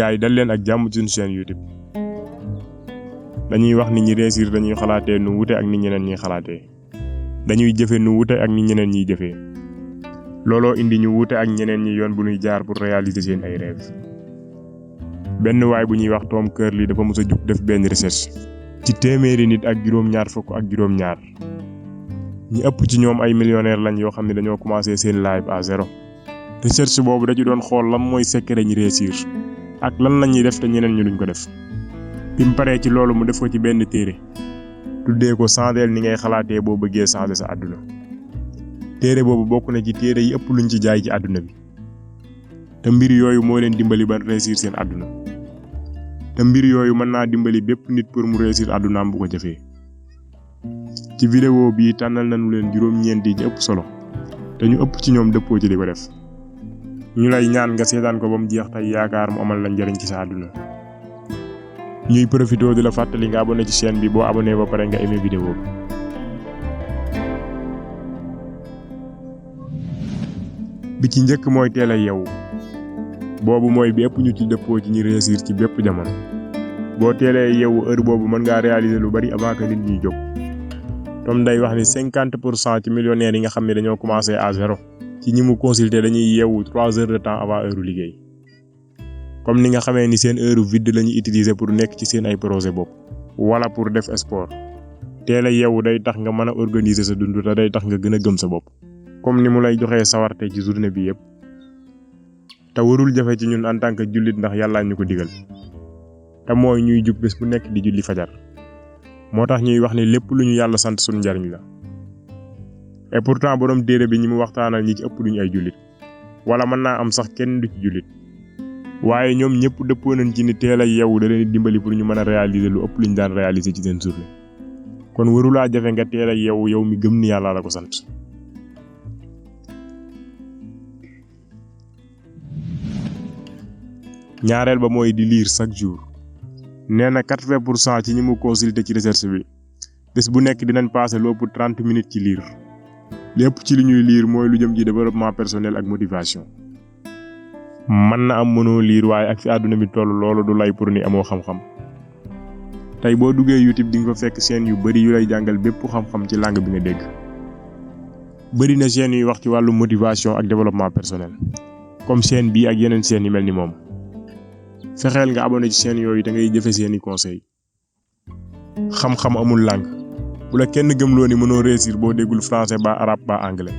gars yi dal leen ak jàmm ci suñu chaîne YouTube. dañuy wax nit ñi réussir dañuy xalaatee nu wute ak ni ñeneen ñi xalaatee. dañuy jëfe nu wute ak ni ñeneen ñiy jëfee. looloo indi ñu wute ak ñeneen ñi yoon bu ñuy jaar pour réaliser seen ay rêve. benn waay bu ñuy wax Tom Curley dafa mës a jug def benn recherche ci téeméeri nit ak juróom-ñaar fukk ak juróom-ñaar. ñi ëpp ci ñoom ay millionnaire lañ yoo xam ne dañoo commencé seen live à zéro. recherche boobu da ci doon xool lan mooy secret ñi réussir ak lan la ñuy def te ñeneen ñu duñ ko def. bi mu paree ci loolu mu def ko ci benn téere tuddee ko changeel ni ngay xalaatee boo bëggee changer sa àdduna. téere boobu bokk na ci téere yi ëpp luñ ci jaay ci àdduna bi. te mbir yooyu moo leen dimbali ba réussir seen àdduna. te mbir yooyu mën naa dimbali bépp nit pour mu réussir àddunaam bu ko jëfee. ci vidéo bii tànnal nañu leen juróom-ñeent yi ci ëpp solo te ñu ëpp ci ñoom dëppoo ci di ko def. ñu lay ñaan nga seetaan ko ba mu jeex tey yaakaar mu amal la njariñ ci sa àdduna. ñuy profité di la fàttali nga abonné ci chaîne bi boo abonné ba pare nga aimé vidéo bi. bi ci njëkk mooy teel a yeewu. boobu mooy bi ëpp ñu ci dëppoo ci ñi réussir ci bépp jamono. boo teelee yeewu heure boobu mën ngaa réaliser lu bari avant que nit ñi jóg. Tom day wax ni 50% ci millionnaires yi nga xam ne dañoo commencé à zéro. ci ñi mu consulter dañuy yeewu 3 heures de temps avant heure liggéey. comme ni nga xamee ni seen heure vide la ñuy utiliser pour nekk ci seen ay projet bopp. wala pour def sport. teel a yeewu day tax nga mën a organiser sa dund te day tax nga gën a gëm sa bopp. comme ni mu lay joxee sawarte ci journée bi yépp. te warul jafe ci ñun en tant que jullit ndax yàllaa ñu ko digal. te mooy ñuy jug bés bu nekk di julli fajar. moo tax ñuy wax ni lépp lu ñu yàlla sant suñu njariñ la. et pourtant borom téere bi ñi mu waxtaanal ñi ci ëpp duñu ay jullit. wala mën naa am sax kenn du ci jullit. waaye ñoom ñëpp dëppoo nañ ci ni teel a yeewu da leen dimbali pour ñu mën a réaliser lu ëpp lu ñu daan réaliser ci seen journée. kon warulaa jafe nga teel a yeewu yow mi gëm ni yàlla la ko sant. ñaareel ba mooy di lire chaque jour. nee na 80% ci ñi mu consulter ci recherche bi bés bu nekk dinañ passé lu ëpp 30 minutes ci lire. lépp ci li ñuy lire mooy lu jëm ci développement personnel ak motivation. mën na am mënoo lire waaye ak fi àdduna bi toll loolu du lay pour ni amoo xam-xam. tey boo duggee YouTube di nga fa fekk chaîne yu bari yu lay jàngal bépp xam-xam ci langue bi nga dégg. bari na chaîne yuy wax ci wàllu motivation ak développement personnel. comme chaîne bii ak yeneen chaîne yi mel ni moom. fexeel nga abonné ci chaîne yooyu te ngay jëfe seeni conseil. xam-xam amul langue. bu la kenn gëmloo ni mënoo réussir boo déggul français ba arabe ba anglais.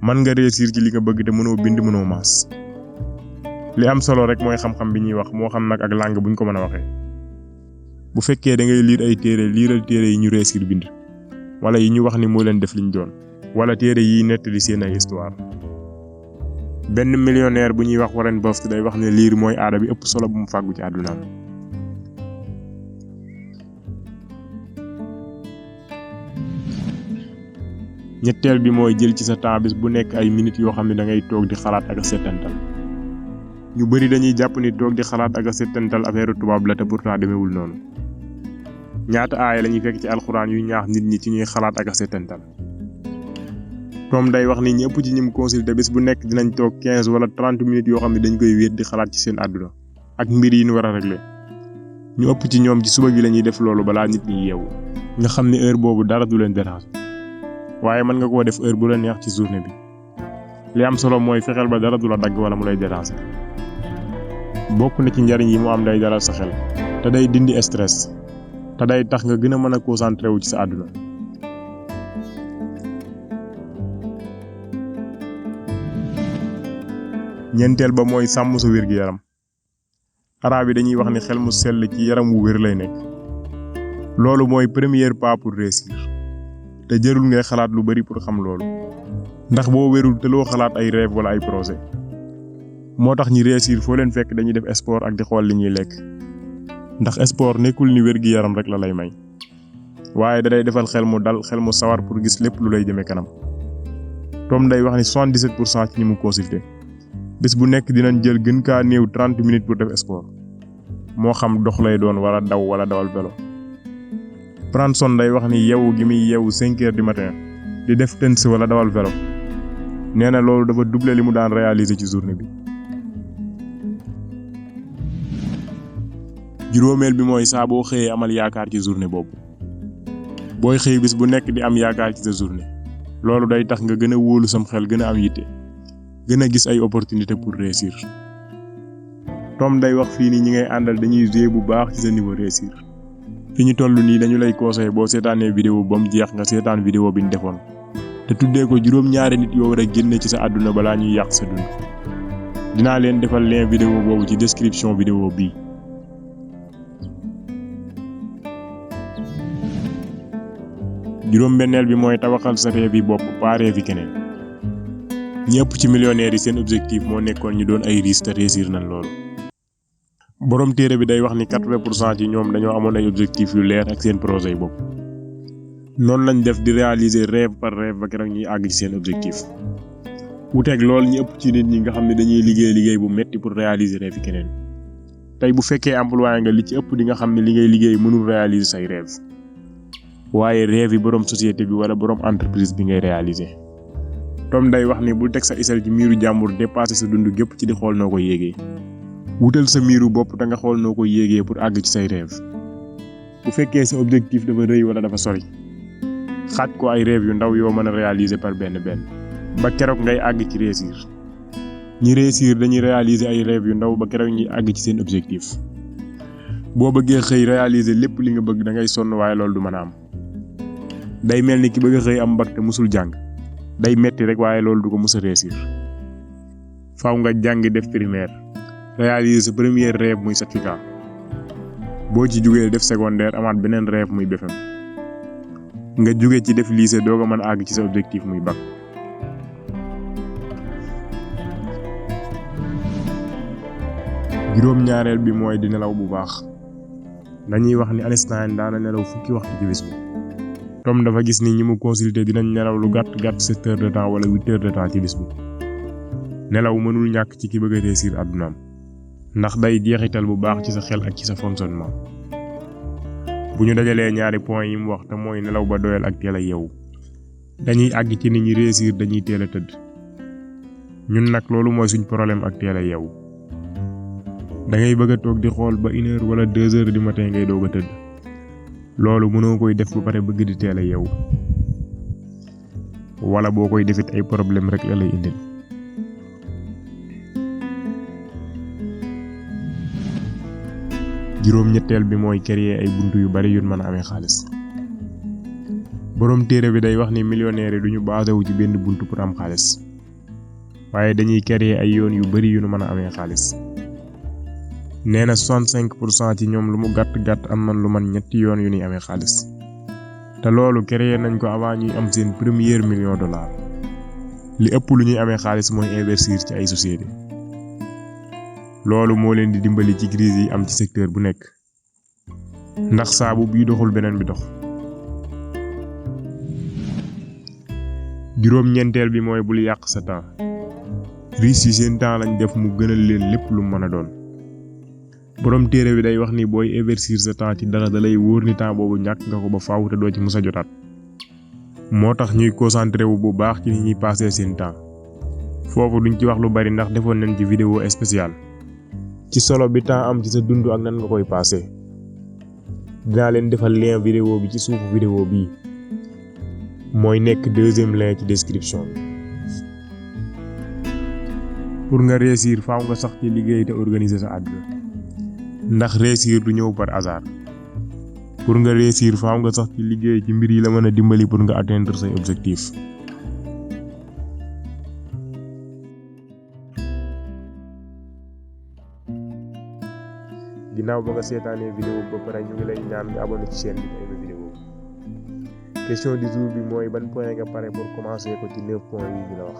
mën nga réussir ci li nga bëgg te mënoo bind mënoo maas. li am solo rek mooy xam-xam bi ñuy wax moo xam nag ak langue buñ ko mën a waxee. bu fekkee da ngay lire ay téere liiral téere yi ñu réussir bind. wala yi ñu wax ni moo leen def liñ doon. wala téere yi nettali seen ay histoire. benn millionnaire bu ñuy wax Warren Buffett day wax ne lire mooy aada bi ëpp solo bu mu fàggu ci àddunaam. ñetteel bi mooy jël ci sa temps bis bu nekk ay minutes yoo xam ne da ngay toog di xalaat ak a settantal. ñu bari dañuy jàpp ni toog di xalaat ak a settantal affaire tubaab la te pourtant demewul noonu. ñaata aaya lañuy fekk ci alxuraan yu ñaax nit ñi ci ñuy xalaat ak a settantal. Tom day wax ni ñi ëpp ci ñi mu consulter bés bu nekk dinañ toog 15 wala 30 minutes yoo xam ne dañ koy wéet di xalaat ci seen àdduna ak mbir yi ñu war a régler. ñu ëpp ci ñoom ci suba gi lañuy def loolu balaa nit ñi yeewu. nga xam ne heure boobu dara du leen déranger. waaye mën nga koo def heure bu la neex ci journée bi. li am solo mooy fexeel ba dara du la dagg wala mu lay déranger. bokk na ci njariñ yi mu am day dalal sa xel. te day dindi stress. te day tax nga gën a mën a concentré wu ci sa àdduna. ñeenteel ba mooy sàmm sa wér-gi-yaram. arab yi dañuy wax ni xel mu sell ci yaram wu wér lay nekk. loolu mooy premier pas pour réussir. te jërul ngay xalaat lu bari pour xam loolu. ndax boo wérul te loo xalaat ay rêve wala ay projet. moo tax ñi réussir foo leen fekk dañuy def sport ak di xool li ñuy lekk. ndax sport nekkul ni wér-gi-yaram rek la lay may. waaye da day defal xel mu dal xel mu sawar pour gis lépp lu lay jëme kanam. Tom day wax ni 77% ci ñi mu consulter. bés bu nekk dinañ jël gën kaa néew 30 minutes pour def sport. moo xam dox lay doon wala daw wala dawal vélo. Branson day wax ni yeewu gi muy yeewu 5 heures du matin di def tennis wala dawal vélo. nee na loolu dafa doubler li mu daan réaliser ci journée bi. juróomeel bi mooy saa boo xëyee amal yaakaar ci journée boobu. booy xëy bis bu nekk di am yaakaar ci sa journée loolu day tax nga gën a wóolu sam xel gën a am yitte gën a gis ay opportunité pour réussir. Tom day wax fii ni ñi ngay àndal dañuy jouer bu baax ci sa niveau réussir. fi ñu toll nii dañu lay conseiller boo seetaanee vidéo ba mu jeex nga seetaan vidéo bi ñu defoon te tuddee ko juróom-ñaari nit yoo war a génne ci sa àdduna balaa ñuy yàq sa dund. dinaa leen defal lien vidéo boobu ci description vidéo bii. juróom-benneel bi mooy tabaxal sa rêve yi bopp pas rêve yi keneen. ñëpp ci millionnaires yi seen objectif moo nekkoon ñu doon ay riches te réussir nañ loolu. borom téere bi day wax ni 80% ci ñoom dañoo amoon ay objectif yu leer ak seen projet yi bopp. noonu lañ def di réaliser rêve par rêve ba keroog ñuy àgg ci seen objectif. wuuteeg loolu ñu ëpp ci nit ñi nga xam ne dañuy liggéey bu metti pour réaliser rêve yi keneen. tey bu fekkee employé nga li ci ëpp di nga xam ne li ngay liggéey mënul réaliser say rêve. waaye rêve yi borom société bi wala borom entreprise bi ngay réaliser. Tom day wax ni bul teg sa isal ci miiru jàmbur dépasser sa dund gépp ci di xool noo ko yéegee. wutal sa miiru bopp te nga xool noo ko yéegee pour àgg ci say rêve. bu fekkee sa objectif dafa rëy wala dafa sori xaaj ko ay rêve yu ndaw yoo mën a réaliser par benn ba keroog ngay àgg ci réussir. ñi réussir dañuy réaliser ay rêve yu ndaw ba keroog ñuy àgg ci seen objectif. boo bëggee xëy réaliser lépp li nga bëgg da ngay sonn waaye loolu du mën a am. day mel ni ki bëgg a xëy am bac te musul jàng day metti rek waaye loolu du ko mus a réussir. faaw nga jàng def primaire réaliser sa premier rêve muy certificat boo ci jugee def secondaire amaat beneen rêve muy BFEM nga jóge ci def lycée doo ko mën a àgg ci sa objectif muy bac. juróom-ñaareel bi mooy di nelaw bu baax. dañuy wax ni Einstein daana nelaw fukki waxtu ci bés bi. Tom dafa gis ni ñi mu consulté dinañ nelaw lu gàtt 7 heures de temps wala 8 heures de temps ci bés bi. nelaw mënul ñàkk ci ki bëgg a réussir àddunaam ndax day jeexital bu baax ci sa xel ak ci sa fonctionnement. bu ñu dajalee ñaari point yi mu wax te mooy nelaw ba doyal ak teel a yeewu dañuy àgg ci ni ñi réussir dañuy teel a tëdd. ñun nag loolu mooy suñ problème ak teel a yeewu. da ngay bëgg a toog di xool ba 1 heure wala 2 heures du matin ngay doog a tëdd. loolu mënoo koy def ba pare bëgg di teel a yeewu. wala boo koy defit ay problème rek la lay indil. juróom-ñetteel bi mooy créer ay buntu yu bari yu mën a amee xaalis. borom téere bi day wax ni millionnaire yi duñu basé wu ci benn buntu pour am xaalis waaye dañuy créer ay yoon yu bari yu mën a amee xaalis. nee na 65% ci ñoom lu mu gàtt am man lu man ñetti yoon yu ñuy amee xaalis te loolu créer nañ ko avant ñuy am seen premier $1,000,000. li ëpp lu ñuy amee xaalis mooy investir ci ay société. loolu moo leen di dimbali ci crise yi am ci secteur bu nekk ndax saabu bii doxul beneen bi dox. juróom-ñeenteel bi mooy bul yàq sa temps. riche yi seen temps lañ def mu gënal leen lépp lu mën a doon. borom téere bi day wax ni booy investir sa temps ci dara da lay wóor ni temps boobu ñàkk nga ko ba faaw te doo ci mus a jotaat. moo tax ñuy concentré wu bu baax ci ni ñuy passer seen temps. foofu duñ ci wax lu bari ndax defoon nañ ci vidéo spéciale ci solo bi temps am ci sa dund ak nan nga koy passer. dinaa leen defal lien vidéo bi ci suufu vidéo bii mooy nekk 2e lien ci description bi. pour nga réussir faaw nga sax ci liggéey te organiser sa àdduna ndax réussir du ñëw par hasard. pour nga réussir faaw nga sax ci liggéey ci mbir yi la mën a dimbali pour nga atteindre say objectif. ginnaaw ba nga seetaanee vidéo ba pare ñu ngi lay ñaan nga abonné ci chaîne bi te aimé vidéo. question du jour bi mooy ban point nga pare pour commencer ko ci 9 points yi ñu la wax.